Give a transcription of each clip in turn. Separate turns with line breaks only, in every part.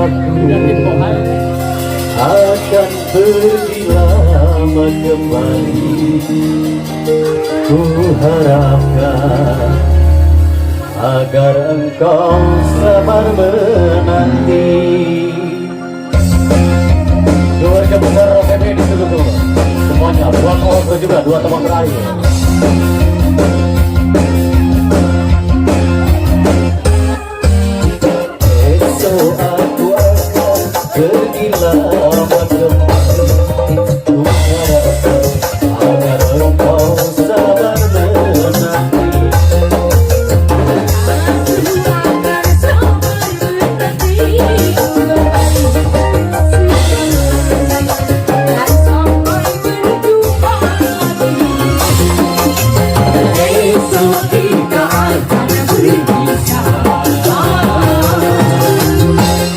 Aku akan pergi lama kembali. Ku harapkan agar engkau sabar menanti. Keluarga besar PB ditunggu semuanya. Buat orang juga dua teman terakhir. Esok aku akan pergi lama kembali. Ku harapkan agar engkau sabar menanti.
Aku akan sabar menanti kembali dan sampai berjumpa lagi. Esok kita akan berpisah.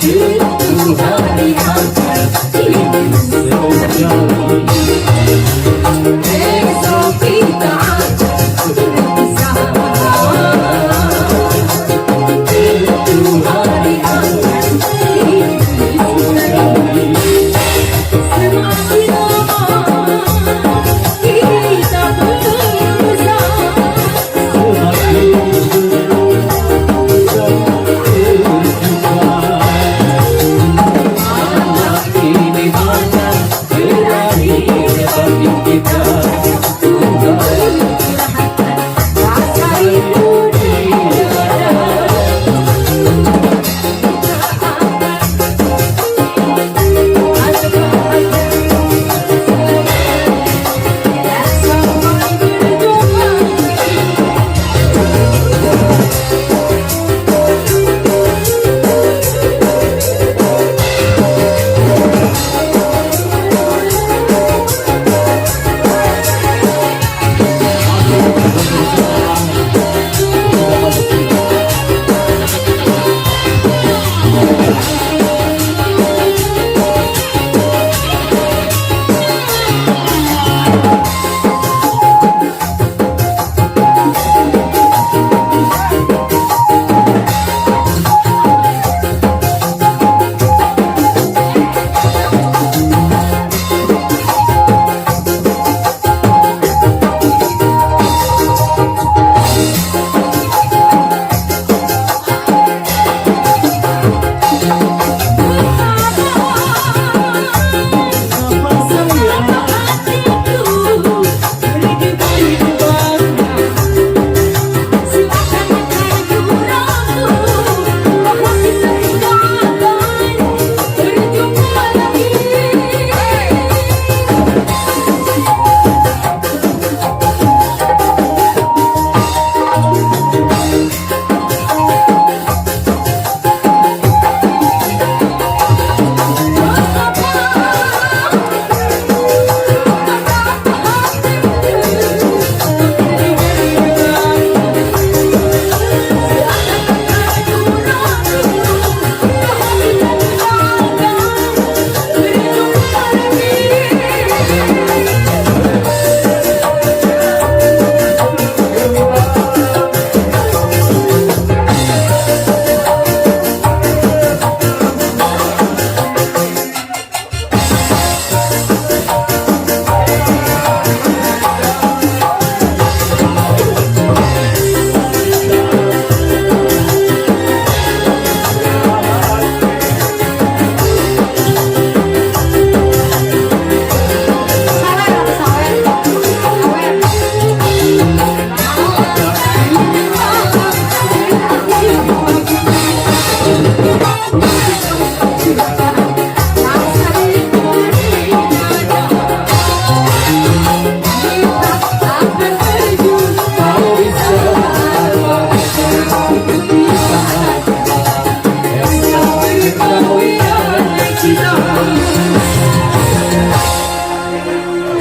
Itu hari akan tiba. Esok kita akan berpisah. Itu hari akan tiba. Semakin lama kita berbesar,
Semakin berjumpa.
Malam ini akan berakhir
bagi kita.
Curahkan rasa rindu di dada. Kita akan bahagia dan sampai berjumpa lagi.
Apa saya
Hatiku berdebar-debar, seakan-akan ku ragu bahwa kita tidak akan berjumpa lagi. Sawer, sawer, sawer.
Kau bisa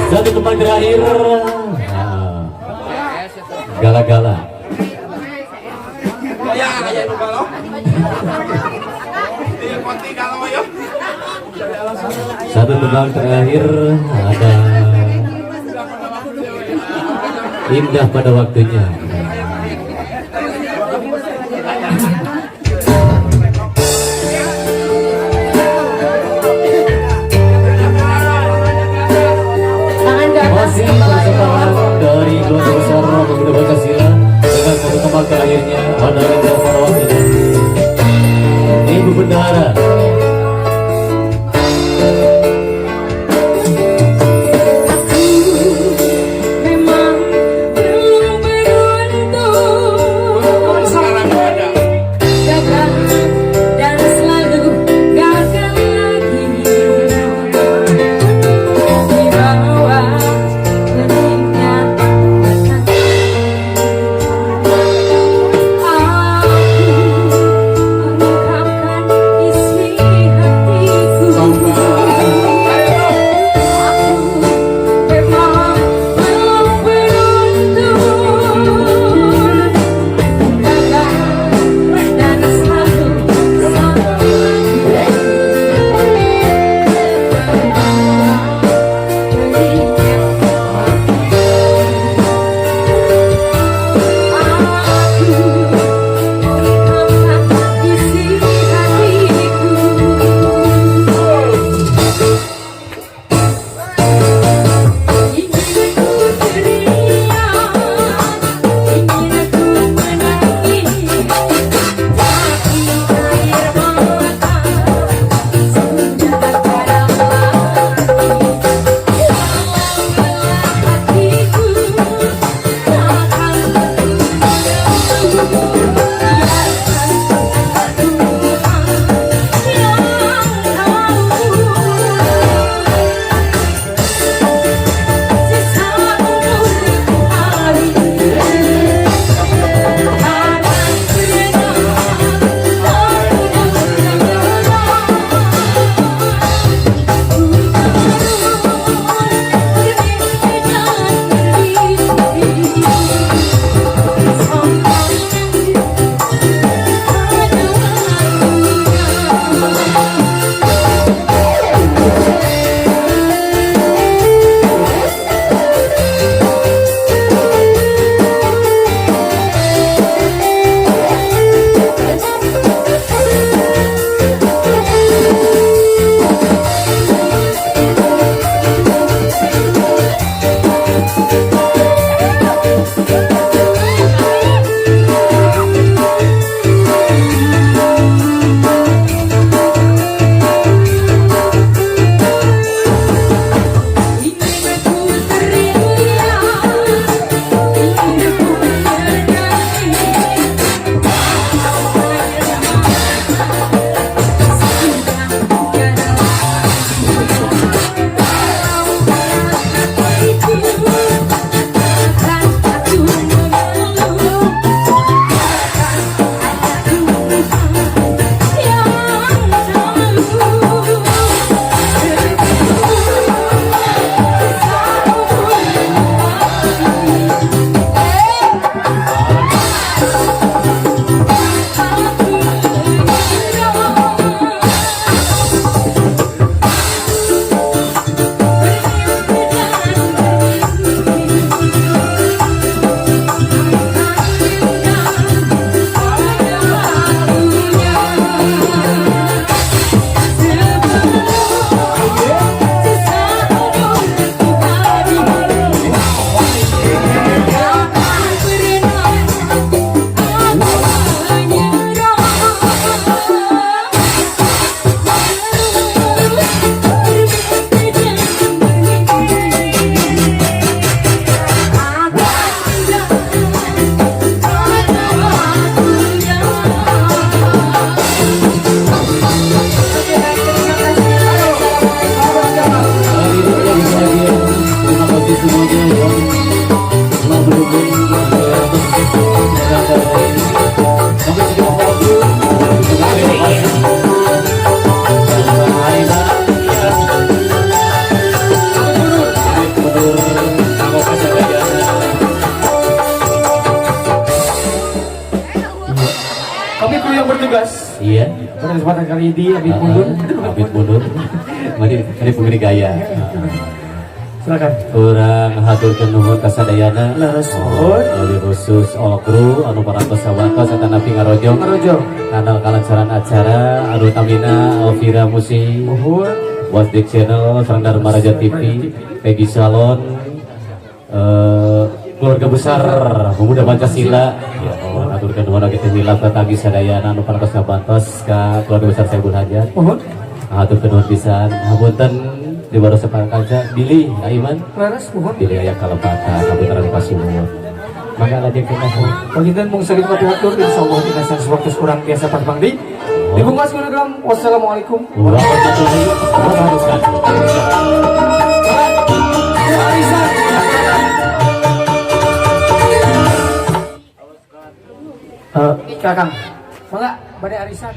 satu tempat terakhir. Nah, Gala-gala.
Ya, kayak nu kalau. Iya, konti kalau ya.
Satu tembang terakhir ada Indah Pada Waktunya.
Bas.
Iya.
Pada kesempatan kali ini Abid mundur.
Abid mundur. Mari mari pungli gaya.
Silakan.
Urang haturkeun nuhun ka sadayana.
Leres, nuhun.
Lebih khusus all crew anu parantos sawantos atanapi ngarojong.
Ngarojong.
Kana kalancaran acara anu tamina Alvira Musi.
Nuhun.
Wasdik Channel, sareng Dharma Raja TV, Peggy Salon, keluarga besar Pemuda Pancasila. Ya Allah, aturkeun nuhun kitu hilap katagi sadayana anu parantos ngabantos ka keluarga besar Saibul Hajat.
Nuhun.
Haturkeun nuhun pisan. Hapunten di baru sepang kaca bilih Aiman.
Leres, nuhun.
Bilih aya kalepatan, hapunten kasuhun. Mangga lajengkeun nuhun.
Panginten mung sakitu kapihatur, insyaallah dina sanes waktu kurang biasa patepang deui. Dipungkas ku wassalamualaikum
warahmatullahi wabarakatuh.
Arisan. Kakang, mangga bade arisan.